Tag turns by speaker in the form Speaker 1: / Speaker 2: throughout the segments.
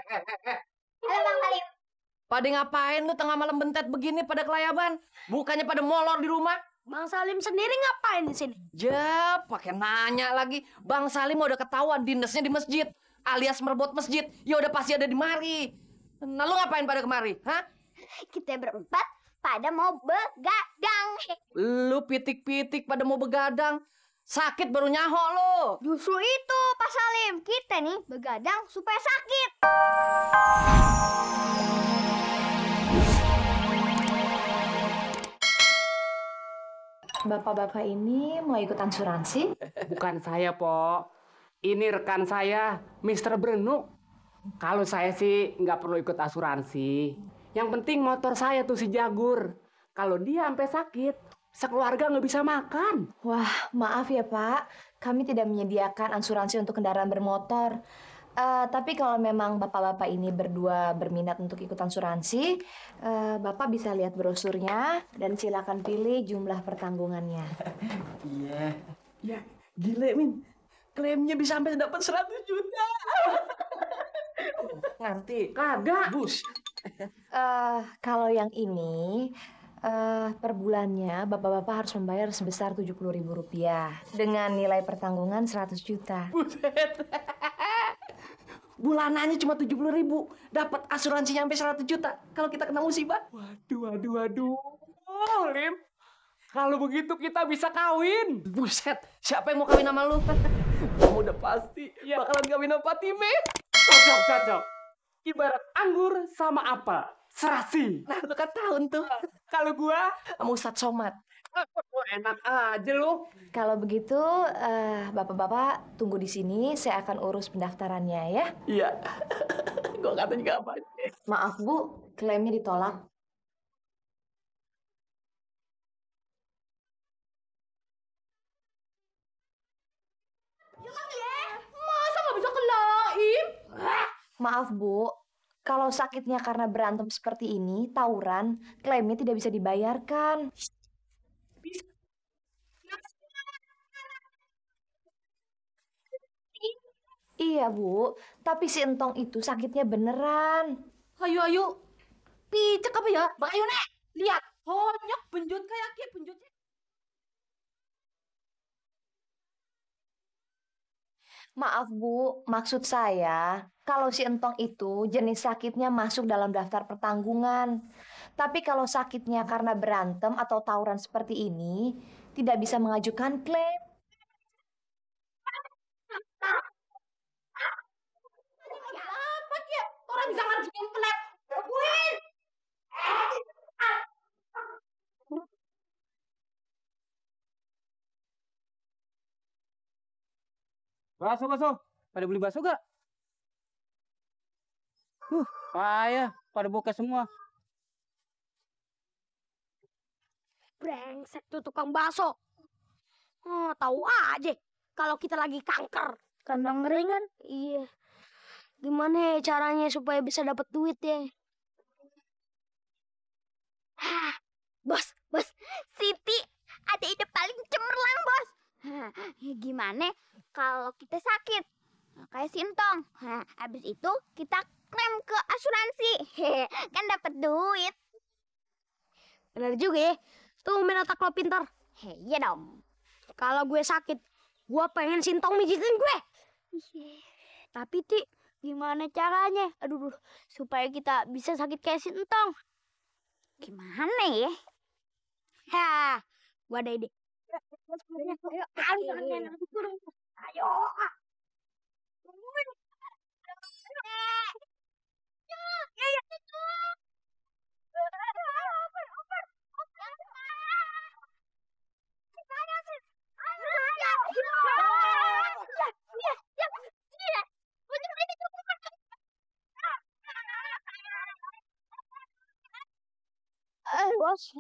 Speaker 1: Halo Bang Salim.
Speaker 2: Pada ngapain lu tengah malam bentet begini pada kelayaban? Bukannya pada molor di rumah?
Speaker 1: Bang Salim sendiri ngapain di sini?
Speaker 2: Ya, pakai nanya lagi. Bang Salim udah ketahuan dinasnya di masjid, alias merebut masjid. Ya udah pasti ada di mari. Nah, lu ngapain pada kemari? Hah?
Speaker 1: Kita berempat pada mau begadang.
Speaker 2: Lu pitik-pitik pada mau begadang. Sakit baru nyaho lu.
Speaker 1: Justru itu Pak Salim. Kita nih begadang supaya sakit.
Speaker 3: Bapak-bapak ini mau ikut asuransi?
Speaker 4: Bukan saya, Po. Ini rekan saya, Mr. Brenu. Kalau saya sih nggak perlu ikut asuransi. Yang penting motor saya tuh si Jagur. Kalau dia sampai sakit, sekeluarga nggak bisa makan.
Speaker 3: Wah, maaf ya Pak. Kami tidak menyediakan asuransi untuk kendaraan bermotor. Tapi kalau memang bapak-bapak ini berdua berminat untuk ikut asuransi, Bapak bisa lihat brosurnya dan silakan pilih jumlah pertanggungannya.
Speaker 2: Iya. Ya, gile, Min. Klaimnya bisa sampai dapat 100 juta. Ngerti?
Speaker 4: Kagak.
Speaker 2: Bus.
Speaker 3: Kalau yang ini, per bulannya bapak-bapak harus membayar sebesar Rp70.000 dengan nilai pertanggungan 100 juta.
Speaker 2: Buset. Bulanannya cuma 70.000, dapat asuransi sampai 100 juta. Kalau kita kena musibah,
Speaker 4: Waduh. Lim. Kalau begitu kita bisa kawin.
Speaker 2: buset. Siapa yang mau kawin sama lu? Kamu udah pasti bakalan kawin sama Fatime.
Speaker 4: Cocok. Ibarat anggur sama apel. Serasi.
Speaker 2: Nah, lu kan tahun tuh.
Speaker 4: Kalau gua,
Speaker 2: Sama Ustadz Somad.
Speaker 4: enak aja lu.
Speaker 3: Kalau begitu, bapak-bapak tunggu di sini. Saya akan urus pendaftarannya ya.
Speaker 2: Iya. Gua kata juga apa.
Speaker 3: Maaf Bu, klaimnya ditolak.
Speaker 1: Masa nggak bisa kelaim?
Speaker 3: Maaf Bu, kalau sakitnya karena berantem seperti ini, tawuran, klaimnya tidak bisa dibayarkan. Iya Bu, tapi si Entong itu sakitnya beneran.
Speaker 1: Ayo. Picek apa ya? Bang ayo nek. Lihat. Honyok benjut kayak benjutnya.
Speaker 3: Maaf Bu, maksud saya, kalau si Entong itu jenis sakitnya masuk dalam daftar pertanggungan. Tapi kalau sakitnya karena berantem atau tawuran seperti ini, tidak bisa mengajukan klaim.
Speaker 1: Apa dia? Orang bisa ngajuin klaim. Tungguin.
Speaker 4: Bakso. Pada beli bakso gak? Payah. Pada buka semua.
Speaker 1: Brengsek tuh tukang bakso. Oh, tahu aja kalau kita lagi kanker. Kandang ringan? Iya. Gimana ya caranya supaya bisa dapat duit ya? Bos. Siti ada ide paling cemerlang, Bos. Gimana kalau kita sakit? Kayak Sintong. Habis itu kita klaim ke asuransi. Kan dapat duit. Benar juga ya. Tuh otak lo pintar. Iya dong. Kalau gue sakit, gue pengen Sintong mijitin gue. Tapi Ti, gimana caranya? Aduh, supaya kita bisa sakit kayak Sintong. Gimana ya? Gue ada ide. Ayo. Bos,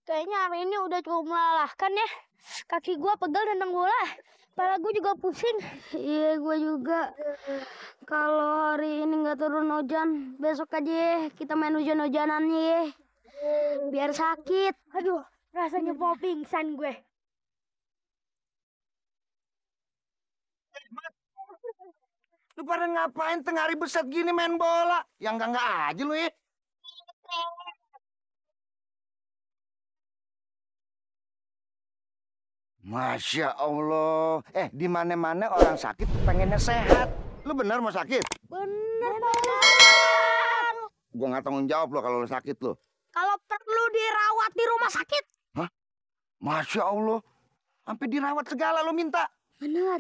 Speaker 1: kayaknya hari ini udah cukup melelahkan ya. Kaki gua pegel dan bola. Kepala gue juga pusing. Iya, gue juga. Kalau hari ini nggak turun hujan, besok aja ya, kita main hujan-hujanannya ya. Biar sakit. Aduh, rasanya mau pingsan gue.
Speaker 5: Lu pada ngapain tengah hari besar gini main bola? Yang enggak aja lu ya. Masya Allah. Di mana-mana orang sakit pengennya sehat. Lu bener mau sakit?
Speaker 1: Bener, Pak Ustadz.
Speaker 5: Gua nggak tanggung jawab lo kalau lu sakit lo.
Speaker 1: Kalau perlu dirawat di rumah sakit.
Speaker 5: Hah? Masya Allah. Sampai dirawat segala lo minta.
Speaker 1: Bener.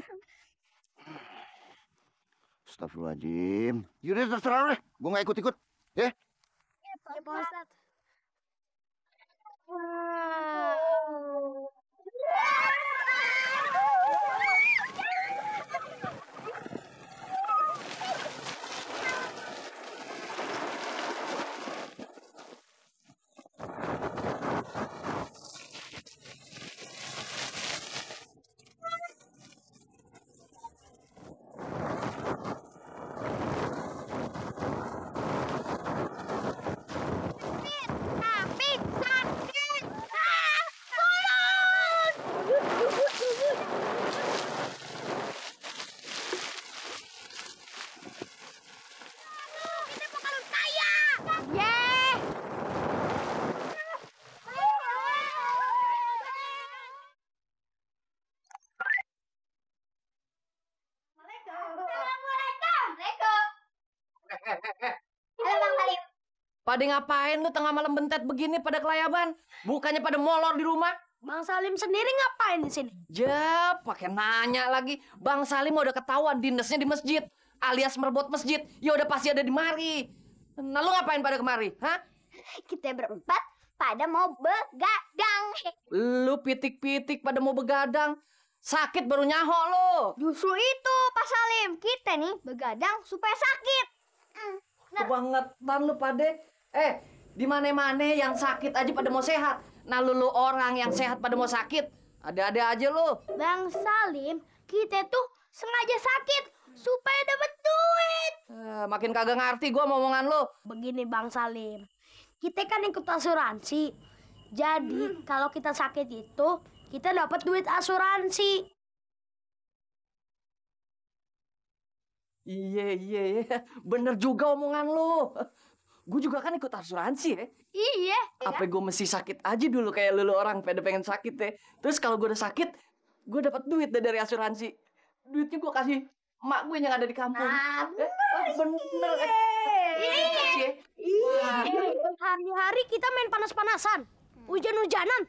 Speaker 5: Astagfirullahaladzim. Yaudah terserah deh. Gua nggak ikut-ikut. Ya?
Speaker 1: Pak Ustadz. Tapi sakit. Tolong. Kita bakal kaya. Yeay. Halo Bang Salim.
Speaker 2: Pada ngapain lu tengah malam bentet begini pada kelayaban? Bukannya pada molor di rumah?
Speaker 1: Bang Salim sendiri ngapain di sini?
Speaker 2: Ya, pakai nanya lagi. Bang Salim udah ketahuan dinasnya di masjid, alias merebut masjid. Ya udah pasti ada di mari. Nah, lu ngapain pada kemari? Hah?
Speaker 1: Kita berempat pada mau begadang.
Speaker 2: Lu pitik-pitik pada mau begadang. Sakit baru nyaho lu.
Speaker 1: Justru itu Pak Salim. Kita nih begadang supaya sakit.
Speaker 2: Kebangetan lu pade. Di mana-mana yang sakit aja pada mau sehat. Nah, lu orang yang sehat pada mau sakit. Ada-ada aja lu.
Speaker 1: Bang Salim, kita tuh sengaja sakit supaya dapat duit.
Speaker 2: Makin kagak ngerti gua mau omongan lu.
Speaker 1: Begini Bang Salim, kita kan ikut asuransi. Jadi kalau kita sakit itu, kita dapat duit asuransi.
Speaker 2: Iya. Bener juga omongan lu. Gue juga kan ikut asuransi ya.
Speaker 1: Iya.
Speaker 2: Apa gue mesti sakit aja dulu kayak lu orang pada pengen sakit ya. Terus kalau gue udah sakit, gue dapat duit dari asuransi. Duitnya gue kasih emak gue yang ada di kampung. Bener kan?
Speaker 1: Iya. Hari-hari kita main panas-panasan, hujan-hujanan.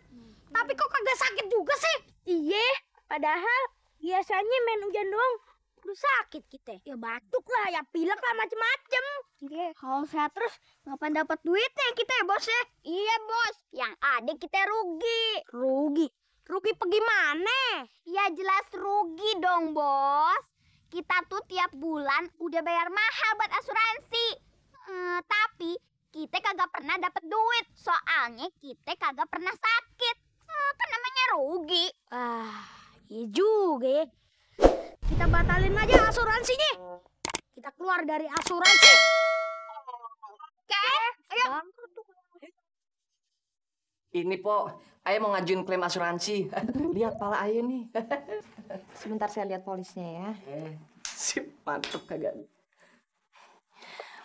Speaker 1: Tapi kok kagak sakit juga sih? Iya. Padahal biasanya main hujan doang udah sakit kita. Ya batuk lah, ya pilek lah, macem-macem. Iya. Kalau sehat terus ngapain dapat duitnya kita ya bos ya? Iya bos. Yang ada kita rugi. Rugi? Rugi bagaimana? Ya jelas rugi dong bos. Kita tuh tiap bulan udah bayar mahal buat asuransi. Tapi kita kagak pernah dapat duit. Soalnya kita kagak pernah sakit. Kan namanya rugi. Iya juga ya. Kita batalin aja asuransinya. Kita keluar dari asuransi. Oke, ayo.
Speaker 2: Ini po, Ayah mau ngajuin klaim asuransi. Lihat pala Ayah nih.
Speaker 3: Sebentar saya lihat polisnya ya.
Speaker 2: Sip, mantep kagak.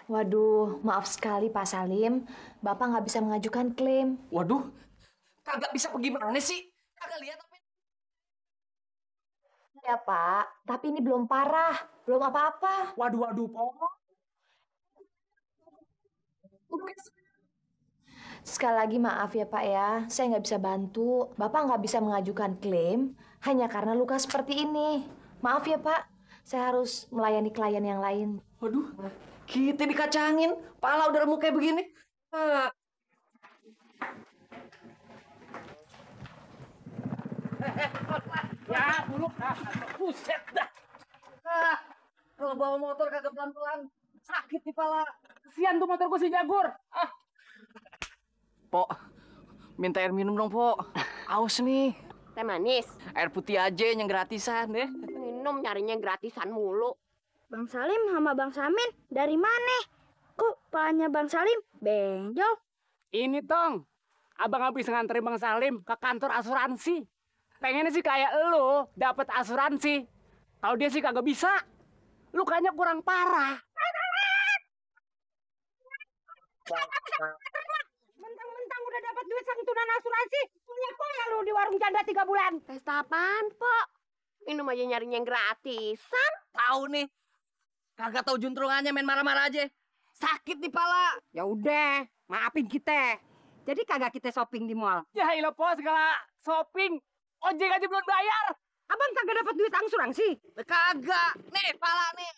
Speaker 3: Waduh, maaf sekali Pak Salim. Bapak nggak bisa mengajukan klaim.
Speaker 2: Waduh, kagak bisa bagaimana sih? Kagak lihat apa?
Speaker 3: Ya Pak, tapi ini belum parah. Belum apa-apa.
Speaker 4: Waduh, Po.
Speaker 3: Sekali lagi maaf ya Pak ya. Saya nggak bisa bantu. Bapak nggak bisa mengajukan klaim hanya karena luka seperti ini. Maaf ya Pak. Saya harus melayani klien yang lain.
Speaker 2: Waduh, kita dikacangin. Pala udah remuk kayak begini.
Speaker 4: Ya, dulu.
Speaker 2: Buset dah. Kalau bawa motor kagak pelan-pelan, sakit di pala.
Speaker 4: Kesian tuh motor gue si Jagur.
Speaker 2: Po, minta air minum dong, Po. Aus nih.
Speaker 6: Teh manis,
Speaker 2: Air putih aja yang gratisan deh.
Speaker 6: minum nyarinya gratisan mulu.
Speaker 1: Bang Salim sama Bang Samin dari mana? Kok palanya Bang Salim benjol?
Speaker 4: Ini Tong, abang habis nganterin Bang Salim ke kantor asuransi. Pengennya sih kayak lo dapet asuransi. Kalau dia sih kagak bisa. lukanya kurang parah.
Speaker 7: Mentang-mentang udah dapat duit santunan asuransi, punya poya lu di warung janda 3 bulan.
Speaker 6: Pesta apaan, Pok? Minum aja nyarinya yang gratisan.
Speaker 2: Tahu nih. Kagak tahu juntrungannya main marah-marah aja. Sakit di pala.
Speaker 7: Ya udah, maafin kita. Jadi kagak kita shopping di mall.
Speaker 4: Ya ilah po segala shopping. Ojek aja belum bayar.
Speaker 7: Abang kagak dapat duit asuransi.
Speaker 2: Kagak. Nih, pala nih.